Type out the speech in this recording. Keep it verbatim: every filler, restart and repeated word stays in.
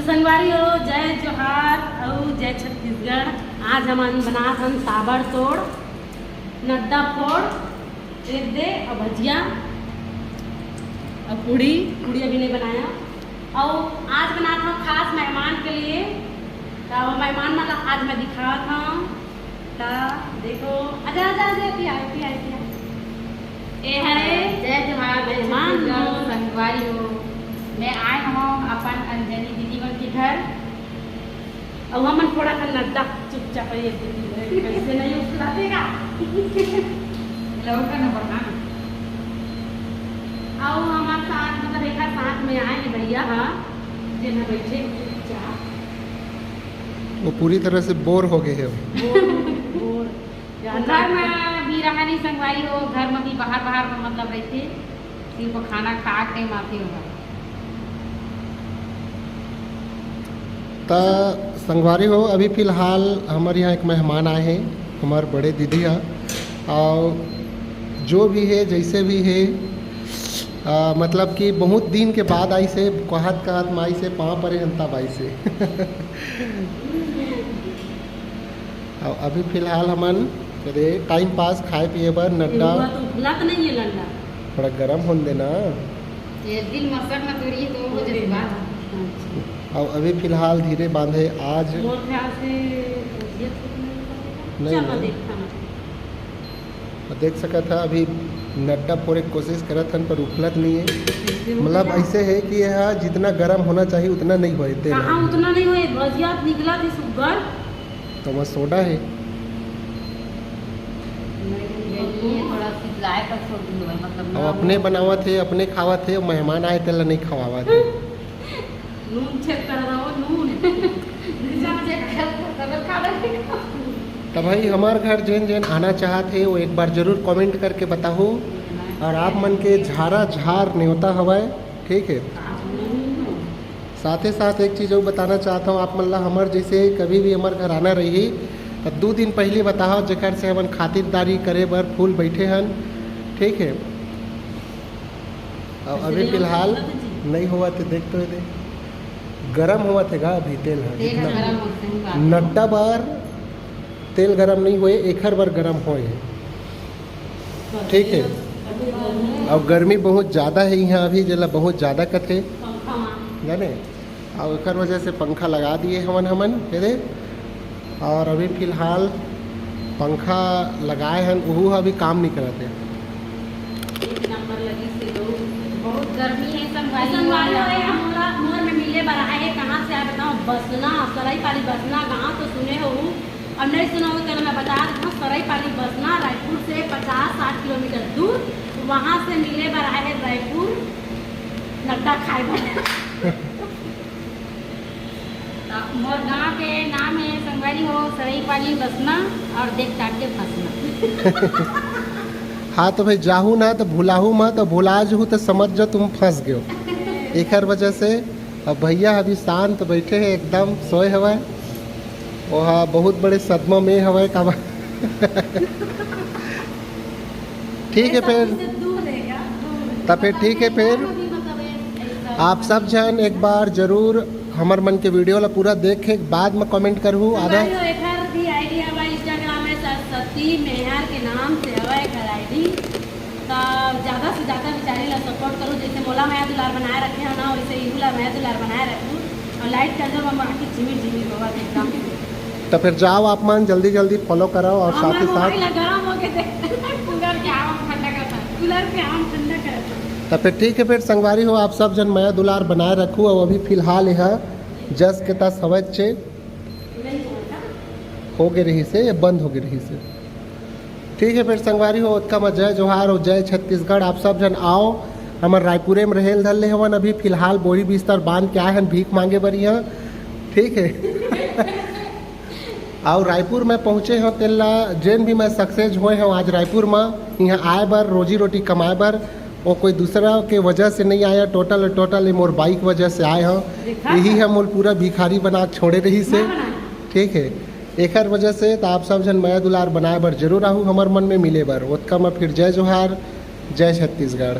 संगवारी हो, जय जोहार अउ जय छत्तीसगढ़। आज हमन बनात हन ताबड़तोड़ नड्डा फोड़, एक दे अउ भजिया अउ पूड़ी, पूड़ी अभी नहीं बनाया। अउ आज बनात हन खास मेहमान के लिए, तो मेहमान मन ला आज मैं दिखात हूँ। ता देखो, आजा, आजा, आजा, एती आ, एती आ, एती आ। ए हरे जय जोहार, जय मेहमान छत्तीसगढ़ हो। संगवारी हो। मैं आए हूँ अपन अंजनी दीदी मन के घर। अब हमन थोड़ा सा नड्डा चुपचाप ये दीदी, कैसे नहीं उसको देगा? लौट का ना बढ़ा। आओ हमारे साथ, मतलब एक साथ में आए हैं भैया, हाँ, जे ना बैठे चुपचाप। वो पूरी तरह से बोर हो गए हैं। Bore, bore. घर में भी रहा नहीं संगवारी हो, घर में भी बाहर, बाहर में मतलब रहते, सिर्फ खाना खा के माफी होगा। त संगवारी हो, अभी फिलहाल हमर यहाँ एक मेहमान आए हैं, हमर बड़े दीदी हा, और जो भी है, जैसे भी है, आ, मतलब कि बहुत दिन के बाद आई से, कहत कहत माई से पाँव परे हन तब आई से। अब अभी फिलहाल हमन करे टाइम पास, खाए पिए बर नड्डा। हुआ तो भुला तो नहीं है लंडा। थोड़ा गरम होन देना। ये दिल मसक ना तोड़िए तो हो जाएगा। अच्छा। अब अभी फिलहाल धीरे बांधे आज। मोर ख्याल से ये तो नहीं पता। नहीं, चलो नहीं। देखता हूँ। और देख सकत हा, अभी नड्डा फोड़े के कोशिश करत हन, पर उफलत नहीं है। मतलब ऐसे है कि यह जितना गर्म होना चाहिए उतना नहीं होए तेल। कहाँ उतना नहीं होए, भजिया निकला थी सुगर। तो वह सोडा है। नहीं, ये थोड़ा सा लाए पर छोड़ दो, मतलब अब ना अपने हो। बनावत है, अपने खावत है, मेहमान आए तेला नहीं खवावत है। नून चेक कर रहा हो, नून। नून चेक कर, कर, कर, कर, कर। तब भाई हमार घर जेन जेन आना चाहत है, वो एक बार जरूर कमेंट करके बताओ। और आप मन के झारा झार न्योता हवाए, ठीक है। साथे साथ एक चीज और बताना चाहता हूँ आप मन ला, हमर जैसे कभी भी हमर घर आना रही, तो दो दिन पहले बताओ, जेकर से हमन खातिरदारी करे बर फुल बैठे हन, ठीक है। अब अभी फिलहाल नहीं हुआ थे, देख तो ये दे, गरम हुआ थे गा अभी तेल ह, तेल जितना गरम होते हैं, बात। नड्डा बर तेल गरम नहीं होए, एखर बर गरम होए है, ठीक है। और गर्मी बहुत ज़्यादा है यहाँ अभी, जेला बहुत ज़्यादा कथे, जाने, और एकर वजह से पंखा लगा दिए हवन हमन, ये दे। और अभी फिलहाल पंखा लगाए हन, उहू ह अभी काम नहीं करत है। एक नंबर लगी से लोग। बहुत गर्मी है संगवारी संगवारी हो। हो, ये मोला, मोर में मिले बर आए है। कहाँ से आए बताओ? बसना, सरायपाली बसना, गाँव तो सुने हो, अब नहीं सुना हो तो मैं बता देता हूँ, सरायपाली बसना रायपुर से पचास साठ किलोमीटर दूर, वहाँ से मिले बर आए है रायपुर नड्डा खाए बर। तो मोर गाँव के नाम है संगवारी हो सरायपाली बसना और देख डाट के फंसना। हाँ तो भाई जाहू ना तो भुलाहू मत, तो भुला जहू तो समझ जाओ तुम फंस गयो। एकर वजह से अब भैया अभी शांत बैठे हैं, एकदम सोए हवय। ओहा बहुत बड़े सदमा में हवय काबर। ठीक है फिर, तब फिर ठीक है फिर। आप सब झन एक बार जरूर हमर मन के वीडियो ला पूरा देख के बाद में कमेंट करहू। आधा एकर भी आईडी हमारे इंस्टाग्राम में सरस्वती मेहर के नाम से हवय एकर आईडी। त ज्यादा से ज्यादा बिचारी ला सपोर्ट करो, जैसे मोला मया दुलार बनाए रखे हो ना, वैसे इहू ला मया दुलार बनाए रखू। और लाइट का जब हम आके झिमिर झिमिर होगा एकदम। तो फिर जाओ आप मन जल्दी जल्दी फॉलो करो और साथ ही साथ मोबाइल गरम हो गए थे। कूलर के हवा में ठंडा करता है। कूलर के हवा में ठंडा करता है। तो फिर ठीक है फिर संगवारी हो, आप सब झन मया दुलार बनाए रखू। और अभी फिलहाल यह जस के तस हवय चे हो गए रही से या बंद हो गए रही से। ठीक है फिर संगवारी हो, ओतका म जय जोहार और जय छत्तीसगढ़। आप सब झन आओ, हमर रायपुरे में रहेल धर ले हवन, अभी फिलहाल बोरी बिस्तर बांध के आए हन भीख मांगे बर यहाँ, ठीक है। और रायपुर में पहुँचे हो तेला जेन भी मैं सक्सेस होए हो आज रायपुर में यहाँ आए बर, रोजी रोटी कमाए बर, वो कोई दूसरा के वजह से नहीं आया, टोटल टोटल ये मोर बाइक वजह से आए हो। यही है मोर पूरा भिखारी बना के छोड़े रही से, ठीक है। एकर वजह से तो आप सब झन मया दुलार बनाए बर जरूर आहू हमर मन में मिले बर। ओतका म फिर जय जोहार, जय छत्तीसगढ़।